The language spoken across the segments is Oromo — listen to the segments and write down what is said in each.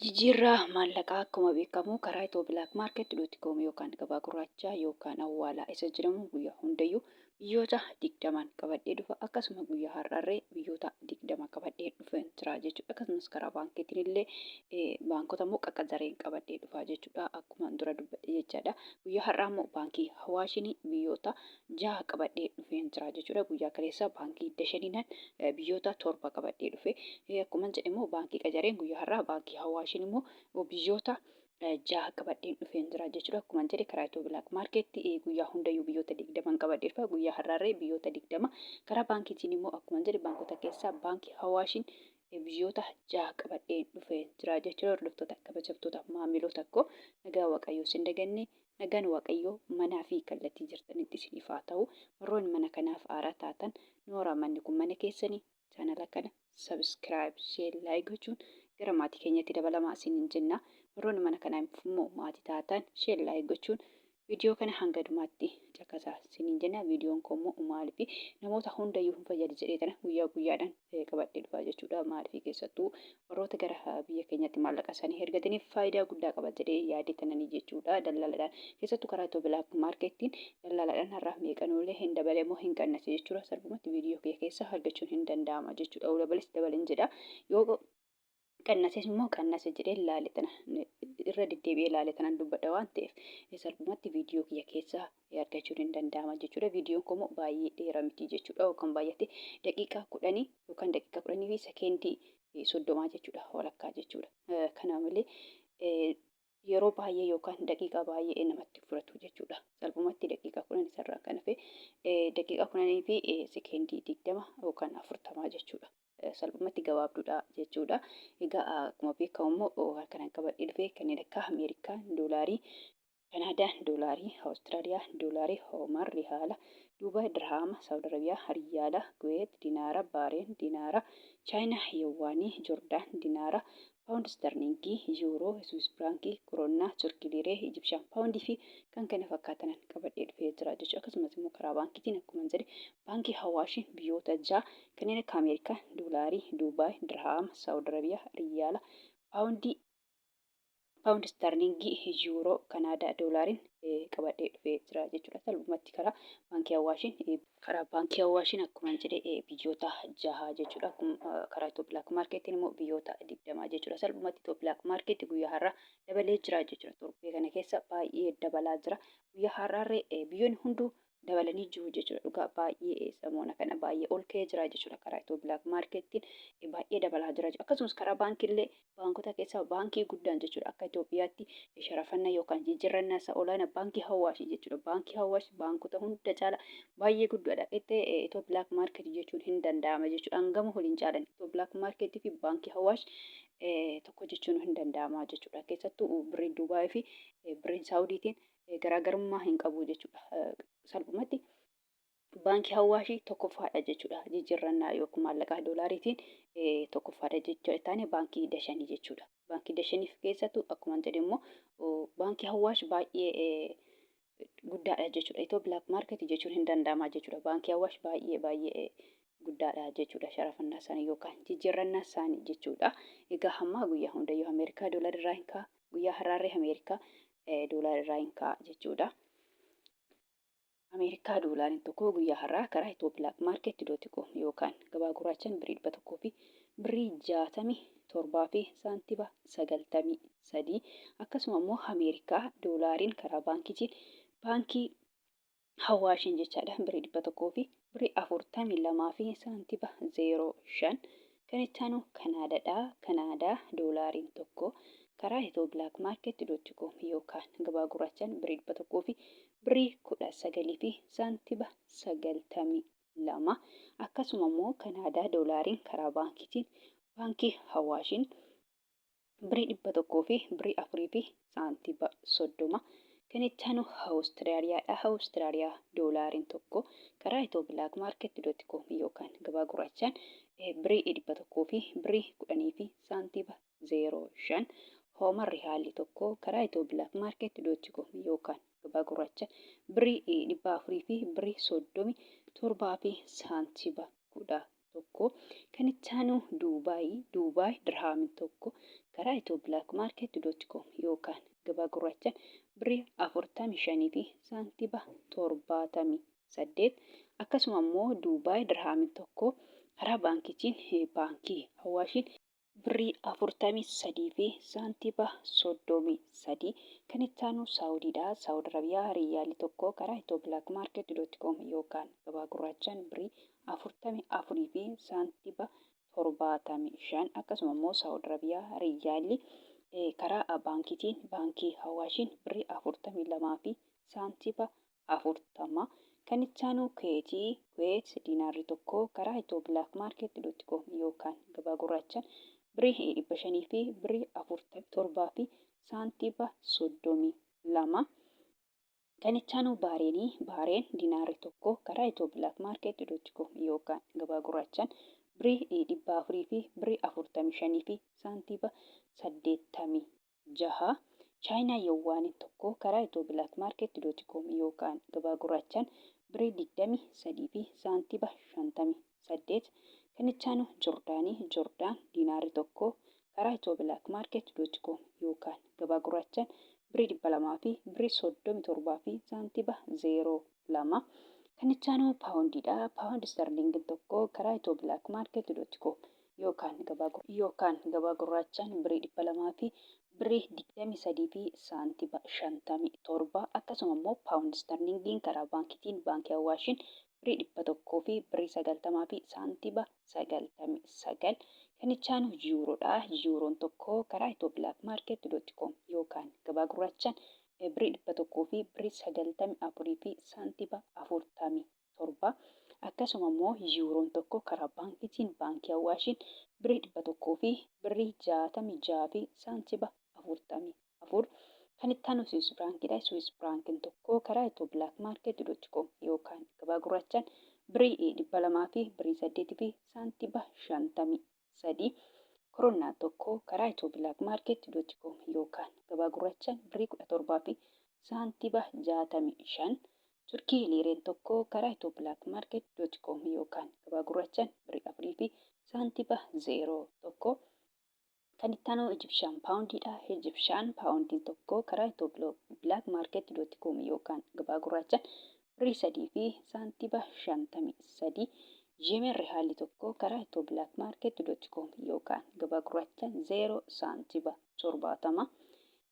Jijjiirraa maallaqaa akkuma beekamu karaa Itiyoo Black Market dot com yookaan gabaa gurraachaa yookaan awwaalaa isa jedhamu guyyaa hundayyuu biyyoota 20n qabadhee dhufa. Akkasuma guyyaa har'arree biyyoota 20 qabadhee dhufeen jira jechuudha. Akkasumas karaa baankiitiin illee baankota immoo qaqqazareen qabadhee dhufa jechuudha. Akkuma dura dubbadhe jechaadha. Guyyaa har'aa immoo baankii Hawaashinii biyyoota 6 qabadhee dhufeen jira jechuudha. Guyyaa kaleessaa baankii Dashaniinan biyyoota 7 qabadhee dhufe. Akkuman jedhe immoo baankii Qajareen guyyaa har'aa baankii Hawaashiin immoo biyyoota 6 qabadheen dhufeen jira jechuudha. Akkuman jedhe karaa Itiyoo Bilaak Maarkeetti guyyaa hundayyuu biyyoota 20 qabadhee dhufa. Guyyaa har'aarree biyyoota 20 karaa baankiitiin immoo akkuman jedhe baankota keessaa baankii Hawaashiin biyyoota 6 qabadheen dhufee jira jechuudha. Hordoftoota kabajamtoota maamiloota koo nagaa Waaqayyoo isin daganne. Nagaan Waaqayyoo manaa fi kallattii jirtanitti isiniif haa ta'u. Warroonni mana kanaaf haaraa taatan nooraa manni kun mana keessanii chaanala kana subscribe, share, like gochuun gara maatii keenyatti dabalamaa isiniin jenna. Warroonni mana kanaaf immoo maatii taatan share, like gochuun viidiyoo kana hanga dhumaatti caqasaa isiniin jenna. Viidiyoon koo immoo maaliif namoota hundayyuu hin fayyadu jedhee tana guyyaa guyyaadhaan qabadhee dhufaa jechuudha. Maaliif keessattuu warroota gara biyya keenyatti maallaqa isaanii ergataniif faayidaa guddaa qaba jedhee yaadee tananii jechuudha. Dallaalaadhaan keessattuu karaa Itiyoo Bilaak Maarkeettiin dallaalaadhaan har'a meeqanuullee hin dabale moo hin qannase jechuudha. Salphumatti viidiyoo kiyya keessaa argachuun hin danda'ama jechuudha. Yoo dabales dabalen jedha. Yoo qannases immoo qannase jedhee laale tana irra deddeebi'ee laale tanan dubbadha waan ta'eef salphumatti viidiyoo kiyya keessaa argachuun hin danda'ama jechuudha. Viidiyoon koo immoo baay'ee dheeraa miti jechuudha. Yookaan baay'ate daqiiqaa 10 yookaan daqiiqaa 10 fi sekeendii 30 jechuudha walakkaa jechuudha. Kana malee yeroo baay'ee yookaan daqiiqaa baay'ee namatti fudhatu jechuudha. Salphumatti daqiiqaa 10 isarraa kan hafe daqiiqaa 10 fi sekeendii 20 yookaan 40 jechuudha. Salphumatti gabaabduudha jechuudha. Egaa akkuma beekamu immoo harka qabadhee dhufe kanneen akka Ameerikaa doolaarii, Kanaadaa doolaarii, Awustiraaliyaa doolaarii, Oomaan rihaala, Duubaay dirhaama, Saawud Arabiyaa riyaala, Kuweet dinaara, Baareen dinaara, Chaayinaa yawwaanii, Jordaan dinaara, Paawundi istarliingii, Yuuroo, Swiis firaankii, Koroonnaa, Turkii liiree, Ijibshaan paawundii fi kan kana fakkaatanan qabadhee dhufee jira jechuudha. Akkasumas immoo karaa baankiitiin akkuma jedhe baankii Hawaashiin biyyoota 6 kanneen akka Ameerikaa doolaarii, Duubaay dirhaama, Saawud Arabiyaa riyaala, Paawundii paawundi istarliingii, Yuuroo, Kanaadaa doolaariin qabadhee dhufee jira jechuudha. Salphumatti karaa baankii Awaashiin karaa baankii Awaashiin akkuma jedhe biyyoota 6 jechuudha. Karaa Itiyoo Bilaak Maarkeettiin immoo biyyoota 20 jechuudha. Salphumatti Itiyoo Bilaak Maarkeetti guyyaa har'aa dabalee jira jechuudha. Torbee kana keessa baay'ee dabalaa jira. Guyyaa har'aarree biyyoonni hunduu dabalanii jiru jechuudha. Dhugaa baay'ee samoona kana baay'ee ol ka'ee jira jechuudha. Karaa Itiyoo Bilaak Maarkeettiin baay'ee dabalaa jira jechuudha. Akkasumas karaa baankiillee baankota keessaa baankii guddaan jechuudha. Akka Itoophiyaatti sharafannaa yookaan jijjiirrannaa isaa olaanaa baankii Hawaashii jechuudha. Baankii Hawaash baankota hunda caala baay'ee guddaadha. Itti Itiyoo Bilaak Maarkeet jechuun hin danda'ama jechuudha. Hangama waliin caalan Itiyoo Bilaak Maarkeetii fi baankii Hawaash tokko jechuun hin danda'ama jechuudha. Keessattuu birriin Duubaayii fi birriin Saawudiitiin garaagarummaa hin qabu jechuudha. Salphumatti baankii Hawaashii tokkoffaadha jechuudha. Jijjiirrannaa yookiin maallaqaa doolaariitiin tokkoffaadha jechuudha. Taane baankii Dashanii jechuudha. Baankii Dashaniif keessattuu akkuma jedhe immoo baankii Hawaash baay'ee guddaadha jechuudha. Itoo Bilaak Maarkeet jechuun hin danda'ama jechuudha. Baankii Hawaash baay'ee baay'ee guddaadha jechuudha. Sharafannaa isaanii yookaan jijjiirrannaa isaanii jechuudha. Egaa hamma guyyaa hundayyuu Ameerikaa doolaarri irraa hin ka'a. Guyyaa har'aarree Ameerikaa doolaarri irraa hin ka'a jechuudha. Ameerikaa doolaariin tokko guyyaa har'aa karaa Itiyoo Bilaak Maarkeet dot com yookaan gabaa gurraachaan birrii 100 fi birrii 67 fi saantiba 93 akkasuma immoo Ameerikaa doolaariin karaa baankiitiin baankii Hawaashiin jechaadha birrii 100 fi birrii 42 fi saantiba 05. Kan itti aanu Kanaadadha. Kanaadaa doolaariin tokko karaa Itiyoo Bilaak Maarkeet dot com yookaan gabaa gurraachaan birrii 100 fi birrii 19 fi saantiba 92. Akkasuma immoo Kanaadaa doolaariin karaa baankiitiin baankii Hawaashiin birrii 100 fi birrii 4 fi saantiba 30. Kan itti aanu Awustiraaliyaadha. Awustiraaliyaa doolaariin tokko karaa Itiyoo Bilaak Maarkeet dot com yookaan gabaa gurraachaan birrii 100 fi birrii 10 fi saantiba 05. Hoomar rihaalli tokko karaa Itiyoo Bilaak Maarkeet dot com yookaan gabaa gurraacha birrii 400 fi birrii 37 fi saantiba 11. tokko. Kan itti aanu Duubaay, Duubaay dirhaamiin tokko karaa Itiyoo Black Market dot com yookaan gabaa gurraachaan birrii 45 fi saantiba 78. Akkasuma immoo Duubaay dirhaamiin tokko karaa baankiitiin, baankii Awaashiin, birrii 43 fi saantiba 33. Kan itti aanu Saawudiidha. Saawud Arabiyaa riyyaalli tokko karaa Itiyoo Black Market dot com yookaan gabaa gurraachaan birrii 44 fi saantiba 75. Akkasuma immoo Saawud Arabiyaa riyyaalli karaa baankiitiin, baankii Awaashiin, birrii 42 fi saantiba 40. Kan itti aanu Kuweeti, Kuwait diinaarri tokko karaa Itiyoo Black Market dot com yookaan gabaa gurraachaan birrii 500 fi birrii 47 fi saantiba 32. Kan itti aanu Baareenii, Baareen diinaarri tokko karaa Itiyoo Black Market dot com yookaan gabaa gurraachaan birrii 400 fi birrii 45 fi saantiba 86. Chaayinaa Yowwaaniin tokko karaa Itiyoo Black Market dot com yookaan gabaa gurraachaan birrii 23 fi saantiba 58. Kan itti aanu Jordaanii, Jordaan diinaarri tokko karaa Itiyoo Black Market dot com yookaan gabaa gurraachaan birrii 200 fi birrii 37 fi saantiba 02. Kan itti aanu paawundiidha. Paawundi istarliingiin tokko karaa Itiyoo Black Market dot com yookaan gabaa gurraachaan birrii 200 fi birrii 23 fi saantiba 57. Akkasuma immoo paawundi istarliingiin karaa baankiitiin, baankii Awaashiin, birrii 100 fi birrii 90 fi saantiba 99. Kan itti aanu yuuroodha. Yuuroon tokko karaa Itiyoo Black Market dot com yookaan gabaa gurraachaan birrii 100 fi birrii 94 fi saantiba 47. Akkasuma immoo yuuroon tokko karaa baankiitiin, baankii Awaashiin, birrii 100 fi birrii 66 fi saantiba 44. Kan itti aanu Swiss Firaankiidha. Swiss Firaankiin tokko karaa Itiyoo Black Market dot com yookaan gabaa gurraachaan birrii 200 fi birrii 8 fi saantiba 53. Koronnaan tokko karaa Itiyoo Black Market dot com yookaan gabaa gurraachaan birrii 17 fi saantiba 65. Turkii liireen tokko karaa Itiyoo Black Market dot com yookaan gabaa gurraachaan birrii 4 fi saantiba 01. Kan itti aanu Ijibshaan paawundiidha. Ijibshaan paawundiin tokko karaa Itiyoo Black Market dot com yookaan gabaa gurraachaan birrii 3 fi saantiba 53. Yemen rihaalli tokko karaa Itiyoo Black Market dot com yookaan gabaa gurraachaan 0 saantiba 70.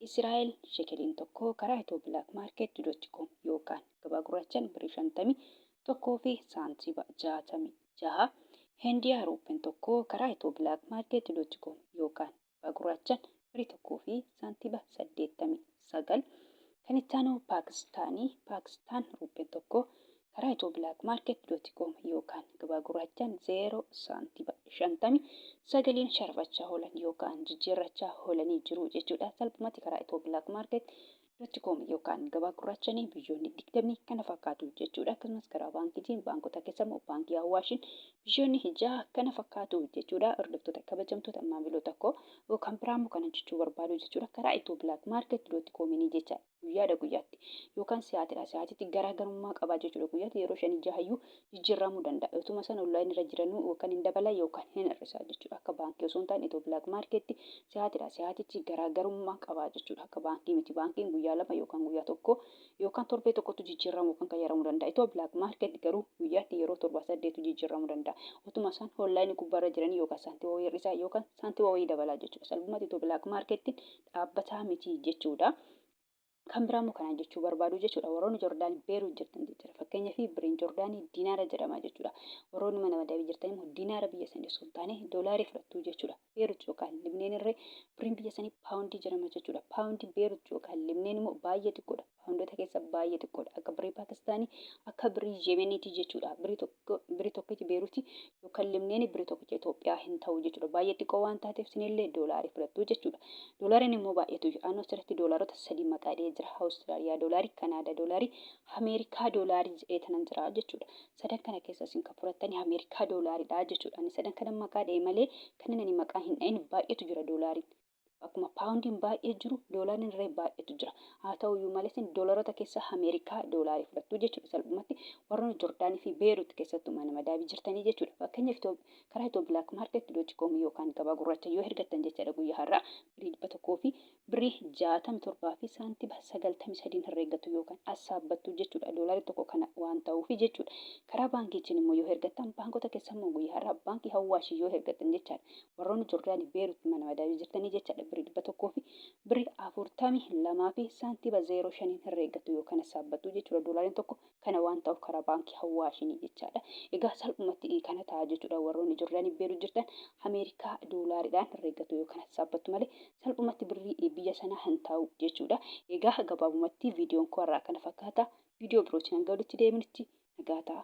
Israa'el shekeliin tokko karaa Itiyoo Black Market dot com yookaan gabaa gurraachaan birrii 51 fi saantiba 66. Hindiyaa ruuppeen tokko karaa Itiyoo Black Market dot com yookaan gabaa gurraachaan birrii 1 fi saantiba 89. Kan itti aanu Paakistaanii, Paakistaan ruuppeen tokko karaa Itiyoo Black Market dot com yookaan gabaa gurraachaan 0 saantiba 59 sharafachaa oolan yookaan jijjiirrachaa oolanii jiru jechuudha. Salphumatti karaa Itiyoo Black Market dot com yookaan gabaa gurraachanii biyyoonni 20 kana fakkaatu jechuudha. Akkasumas karaa baankiitiin, baankota keessa immoo baankii Awaashiin biyyoonni 6 kana fakkaatu jechuudha. Hordoftoota kabajamtoota maamiloota koo, yookaan biraa immoo kana jechuu barbaadu jechuudha. Karaa Itiyoo Black Market dot com jecha guyyaadha guyyaatti yookaan si'aatiidha si'aatiitti garaagarummaa qabaa jechuudha. Guyyaatti yeroo shanii jahayyuu jijjiiramuu danda'a. Utuma sana online irra jiranuu yookaan hin dabala yookaan hin hir'isa jechuudha. Akka baankii osoo hin taane Itiyoo Black Market si'aatiidha si'aatiitti garaagarummaa qabaa jechuudha. Akka baankii miti. Baankiin guyyaa 2 yookaan guyyaa 1 yookaan torbee tokkotu jijjiiramuu yookaan qayyaramuu danda'a. Itiyoo Black Market garuu guyyaatti yeroo 7 8 jijjiiramuu danda'a. Utuma isaan online gubbaarra jiranii yookaan saantima wayii hir'isaa yookaan saantima wayii dabalaa jechuudha. Salphumatti Itiyoo Black Market dhaabbataa miti jechuudha. Kan biraa immoo kanaan jechuu barbaadu jechuudha. Warroonni Jordaanii Beeruut jirtan jechuudha. Fakkeenyaaf birriin Jordaanii diinaara jedhama jechuudha. Warroonni mana madabii jirtan immoo diinaara biyya sanii osoo hin taane doolaarii fudhattu jechuudha. Beeruut yookaan Libneen irree birriin biyya sanii paawundii jedhama jechuudha. Paawundii Beeruut yookaan Libneen immoo baay'ee xiqqoodha. Paawundoota keessa baay'ee xiqqoodha. Akka birrii Paakistaanii, akka birrii Yemeniiti jechuudha. Birrii tokko, birrii tokkichi Beeruuti yookaan Libneen birrii tokkicha Itoophiyaa hin ta'u jechuudha. Baay'ee xiqqoo waan taateef isinillee doolaarii fudhattu jechuudha. Doolaariin immoo baay'eetu jira. Anoo asirratti doolaarota sadii maqaa dhahee jira. Awustiraaliyaa doolaarii, Kanaadaa doolaarii, Ameerikaa doolaarii jedhee tanan jira jechuudha. Sadan kana keessa isin kan fudhattanii Ameerikaa doolaariidha jechuudha. Ani sadan kana maqaa dhahee malee kanneen ani maqaa hin dhahin baay'eetu jira doolaariin. Akkuma paawundiin baay'ee jiru, doolaariin irree baay'eetu jira. Haa ta'u iyyuu malee isin doolaroota keessa Ameerikaa doolaarii fudhattu jechuudha. Salphumatti warroonni Jordaanii fi Beerut keessattuu mana madaabii jirtanii jechuudha. Fakkeenyaaf karaa Itoo Black Market dot com yookaan gabaa gurraacha yoo ergattan jechaadha, guyyaa har'aa birrii 100 fi birrii 67 fi saantima 93n herreeggattu yookaan assaabbattu jechuudha. Doolaarri tokko kana waan ta'uufi jechuudha. Karaa baankiitiin immoo yoo hergattan, baankota keessa immoo guyyaa har'aa baankii Hawwaashii yoo hergattan jechaadha. Warroonni Jordaanii Beerut mana madaamii jirtanii jechaadha, birrii 100 fi birrii 42 fi saantima 05n herreeggattu yookaan assaabbattu jechuudha. Doolaariin tokko kana waan ta'uuf karaa baankii Hawwaashinii jechaadha. Egaa salphumatti kana ta'a jechuudha. Warroonni Jordaanii Beerut jirtan Ameerikaa doolaariidhaan herreeggatu yookaan assaabbattu malee salphumatti birrii biyya sanaa hin ta'u jechuudha. Egaa gabaabumatti viidiyoon koo har'aa kana fakkaata. Viidiyoo birootiin hanga walitti deebinutti nagaa ta'a.